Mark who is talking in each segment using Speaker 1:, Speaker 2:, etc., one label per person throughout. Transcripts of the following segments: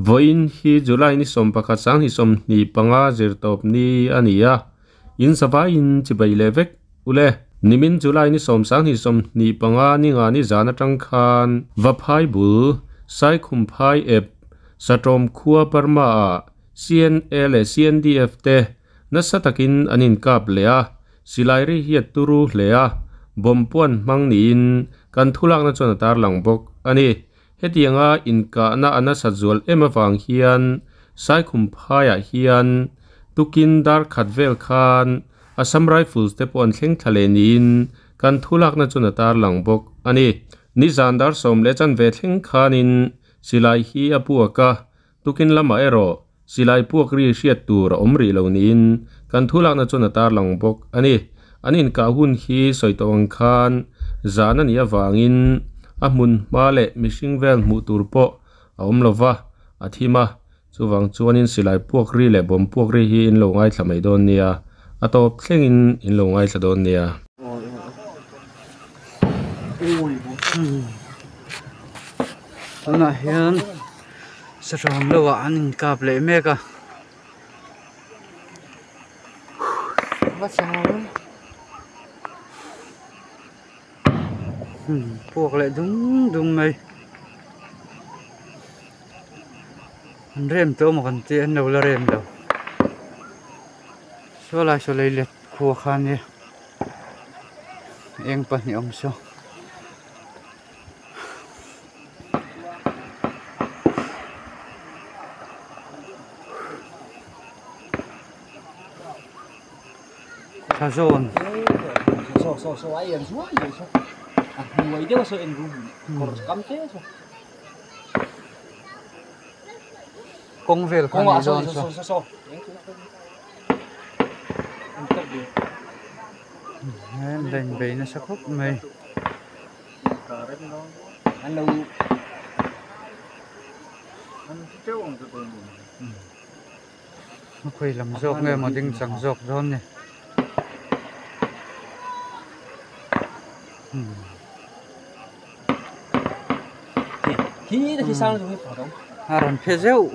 Speaker 1: Vawiin hi July ni 11 2025 zirtawp ni a ni a, in zavaiin chibai leh vek ule. Nimin July ni 10 2025 ni nga ni zan atang khan Vaphai bul Saikhumphai ep Satawm khua Burma ah CNA leh CNDF te nasa takin an inkap leh a, silai ri hi a turu hle a, bomb puan hmang niin kan thulakna chuan a tarlang bawk a ni. Hetianga inkahna a nasat zual em avang hian Saikhumphaiah hian tukin dar khat vel khan Assam Rifles te pawh an thleng thla leh niin kan thulakna chuan a tarlang bawk a ni. Nizan dar 10 chanve thleng khanin silai hi a puak a, tukin lamah erawh silai puak ri hriat tur a awm rih lo niin kan thulakna chuan a tarlang bawk a ni. An inkah hun hi sawi tawh ang khan zan a nih avangin a hmun hma leh mihring vel hmuh tur pawh a awm lova a thim a, chuvang chuanin silai puak ri leh bomb puak ri hi in lo ngaithla mai dawn nia, a tawp thlengin in lo ngaithla dawn nia.
Speaker 2: Tunah hian sahrawm lohah an inkap leh mek a. Puak leh dung dung mai an rem tawh emaw kan tih an lo la rem lo saw lai saw lei let khua kha ania eng pahnih awm saw. Tha zawn. Kawng vel kha ni dawn saw. An la inbei nasa khawp mai. Khawi lam zawk nge maw ding chang zawk dawn ni. A rawn phe zeuh.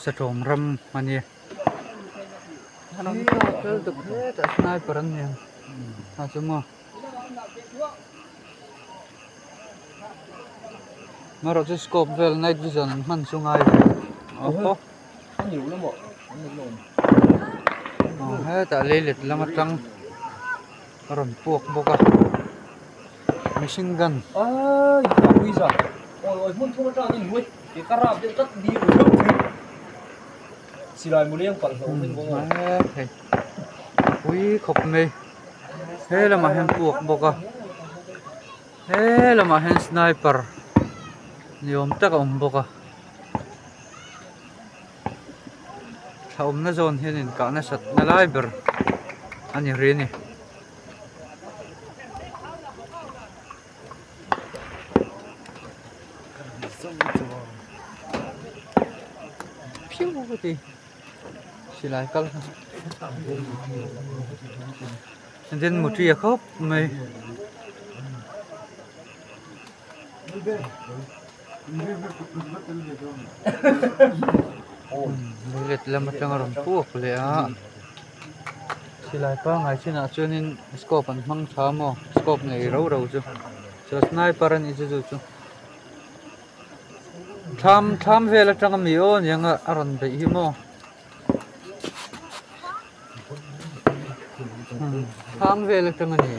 Speaker 2: Satawm ram a ni sniper an ni ang a chu maw amaherawh chu scope vel night vision an hman chu ngai ve aw hetah leilet lam atang a rawn puak bawk a machine gun. Pui khawp mai he lamah hian puak bawk a he lamah hian sniper ni awm tak a awm bawk a thla awmna zawn hian inkah nasat na lai ber a ni rih a ni. Phiu ka ti silai kal kha then mutri a khawp mai. Let lam atang a rawn puak leh a silai pangngai chinah chuanin scope an hmang tha maw scope nei rau rau chu chuan sniper a nih chu chu chu thlam thlam vel atang ami aw aniang a a rawn beih hi maw thlam vel atang a ni.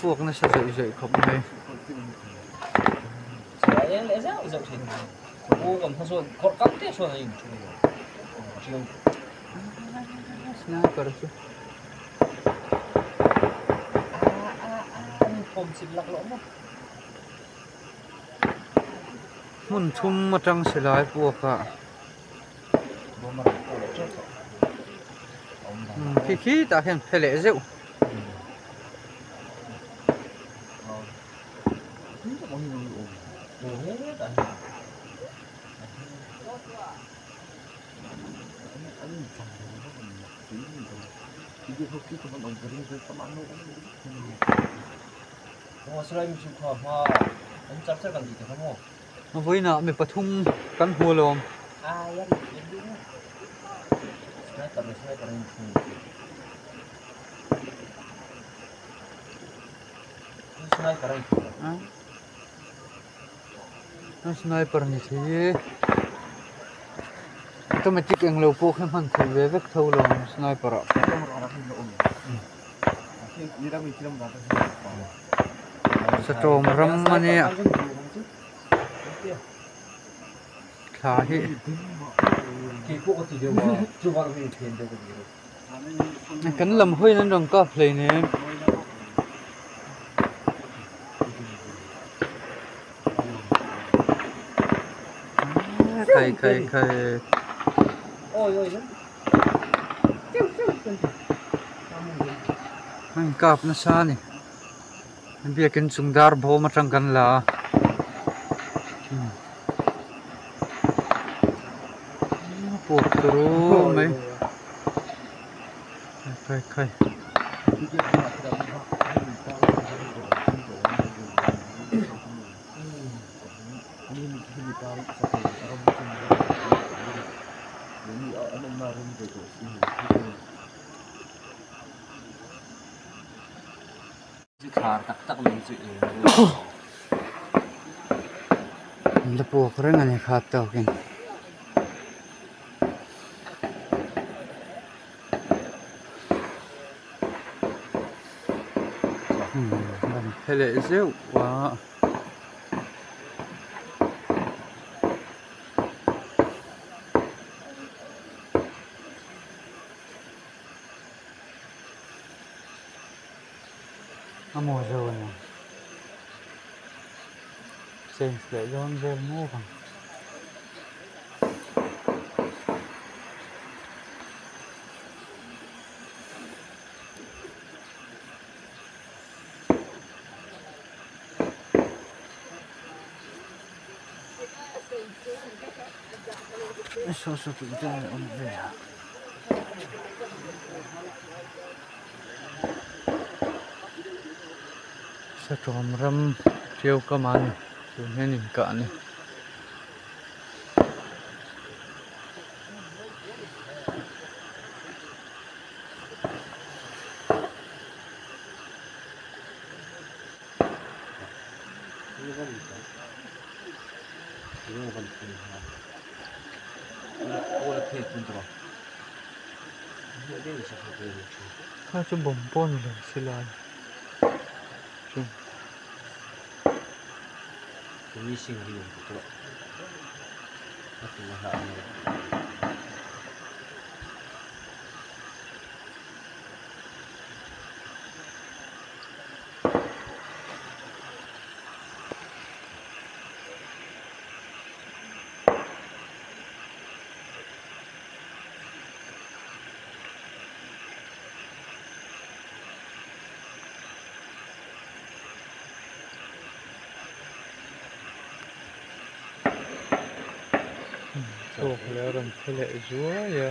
Speaker 2: Puak nasa zawih zawih khawp mai. Sniper chu. Hmun thum atang silai puak a khi khi tah hian phe leh zeuh. Vawiinah mi pathum kan hmu alawm. Sniper ni thei e automatic englo pawh kha hman theih ve vek tho lo ang sniper ah satawm ram a nia thla hi kan lam hawiin an rawn kap hleinem. Khai khai khai an kap nasa a ni biakin chung dar bawm atang kan la a puak turu mai khai khai. La puak reng a ni khat tawkin. Rawn phe leh zeuh a. A maw zo a ni change leh dawn vel mek ang. Saw saw tih te a awm ve a. Satawm ram ṭiau kam a ni tun hian inkah a ni. Kha chu bawm pawh a ni lo silai chu. Thawk leh a rawn phe leh zuai a.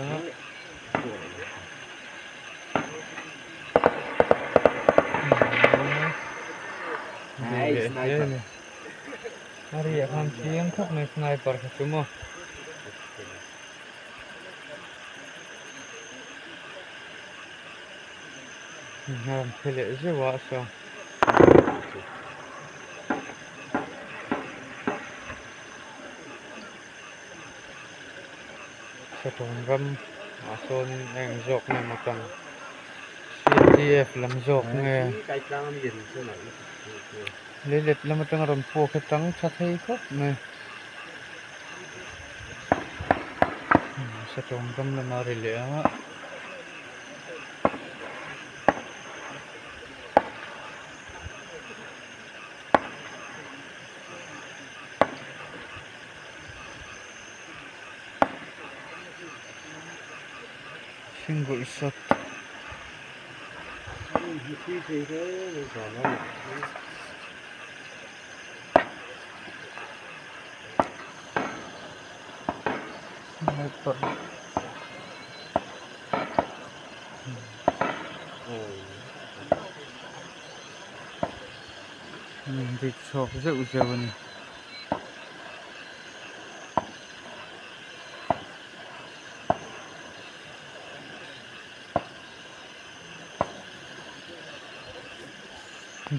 Speaker 2: A riah khan chiang khawp mai sniper kha chu maw. A rawn phe leh zeuh a saw. Satawm ram ah sawn a eng zawk nge maw tang C_T_F lam zawk nge leilet lam atanga rawn puak hi tang tha thei khawp mai satawm ram lama ri leh a. Single shot. Sniper. Vit chhuak zeuh zeuh a ni.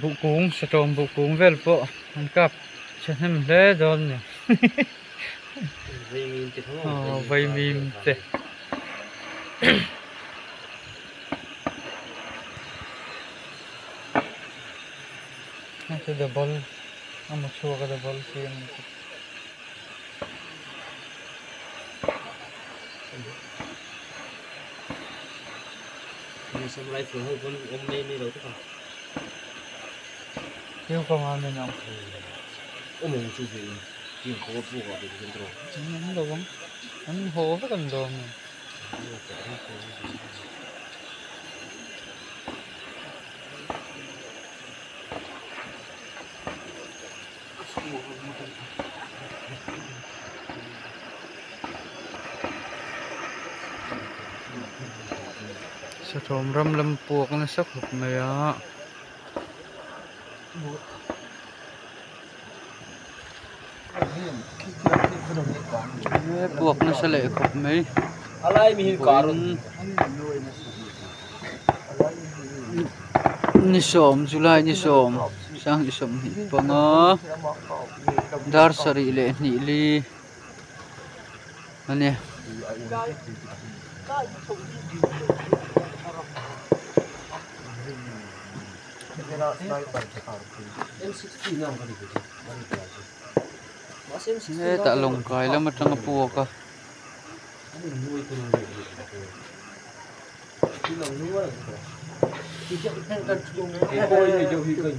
Speaker 2: Buhkung satawm buhkung vel pawh an kap thahnem hle dawn a ni. Aw vaimim te. Double a maw chhuak a double chi a ni. Piu ka nga min ang. An lo ang. An haw vek an dawn a. Sathawm ram lam puak nasa khawp mai a. Puak nasa leh khawp mai. Ni sawm July ni sawm sang ni sawmhnih panga dar sarih leh hnih li a ni. Hetah lawng kai lam atanga puak a.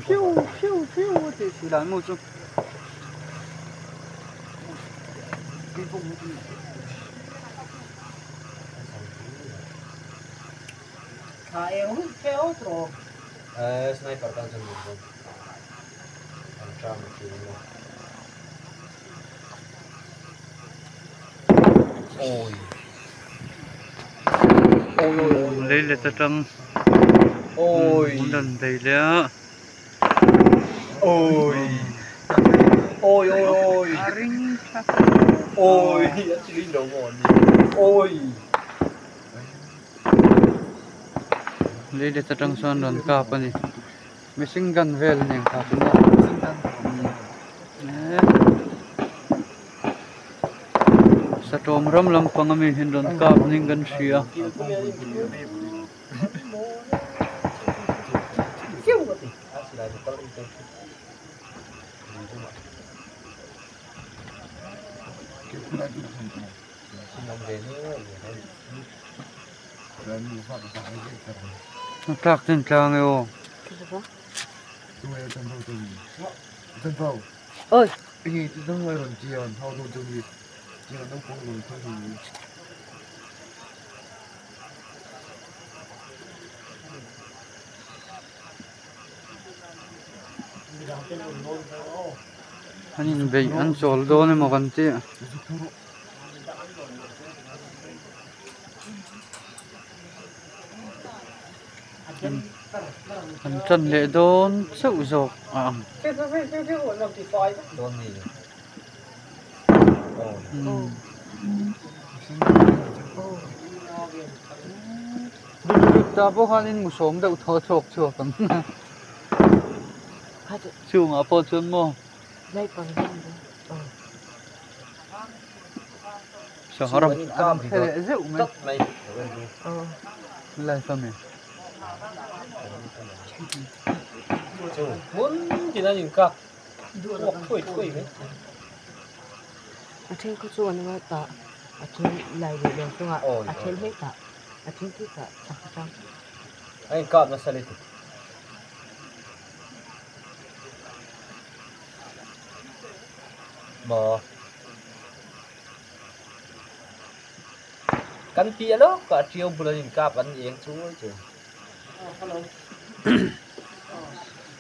Speaker 2: Phiu phiu phiu a tih si lai maw chu. Lei let atang an rawn bei leh a. Lei let atang chuan rawn kap a ni. Machine gun vel a ni ang kha chu maw Satawm ram lampang ami hian rawn kap ning kan hria. A tlak ten tlang e aw. An inbeih an chawl dawn emaw kan tih. An tan leh dawn chauh zawk a ang. Ta pawh khanin mu sawm deuh thaw chhuak chhuak ang chungah pawh chuan maw. Sangha ram hre leh zeuh mai lai fam e.
Speaker 3: A then khaw chu an anga tah a then lai leh lo chungah a then hlek tah a then khi tah chak atang.
Speaker 4: Kan piah lawkah ṭiau bul an inkap an eng chu chu.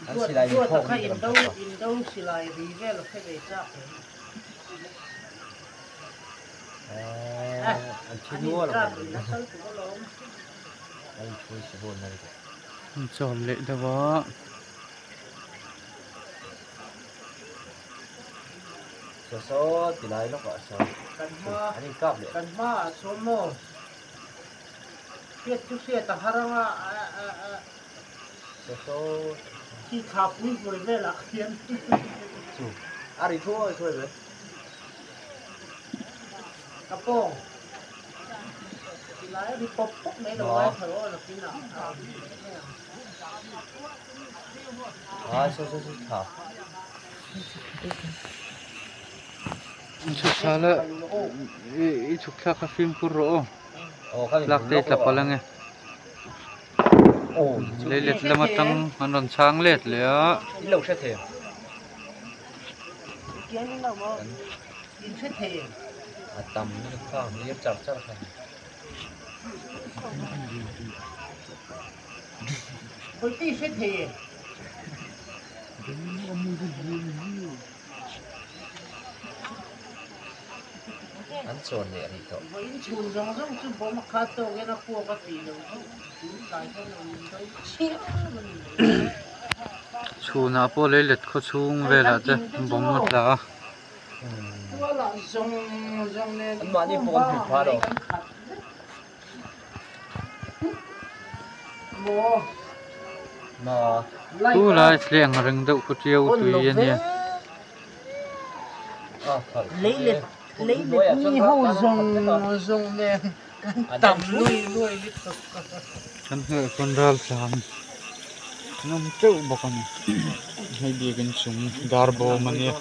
Speaker 4: An silai in phawk ni ka ram thawk a. An thi nual ang an inchhui si bawn na ri.
Speaker 2: An chawl leh deuh a.
Speaker 4: Saw saw ti lai lawkah sawn an inkap leh.
Speaker 5: Kan hmaah sawn maw hriat chu hriat a har anga
Speaker 4: Saw saw
Speaker 5: khi thla pui hnuai velah khian
Speaker 4: chu a ri thuai thuai mai.
Speaker 5: Ka pawng ti lai a ri pawp pawp mai lo ngaithla rawh a nakinah a ri mai ang.
Speaker 4: Ai saw saw saw thla.
Speaker 2: Chhuk thla la i chhuk thlak kha fimkhur rawh aw tlak te i tla palh ange lei let lam atang an rawn chhang let leh a.
Speaker 4: An chawn leh rih tawh.
Speaker 2: Chhunah pawh lei let khaw chhung velah te bawm a tla a.
Speaker 4: Anmahni pawh an hmuh phah lo.
Speaker 2: Chu lai thleng ang reng deuh khaw tiau tui a nia. Kan hmuh pawn ral tlan an awm teuh bawk a ni hei biakin chung dar bawm a nia.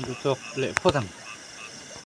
Speaker 2: Duhtawk leh phawt ang.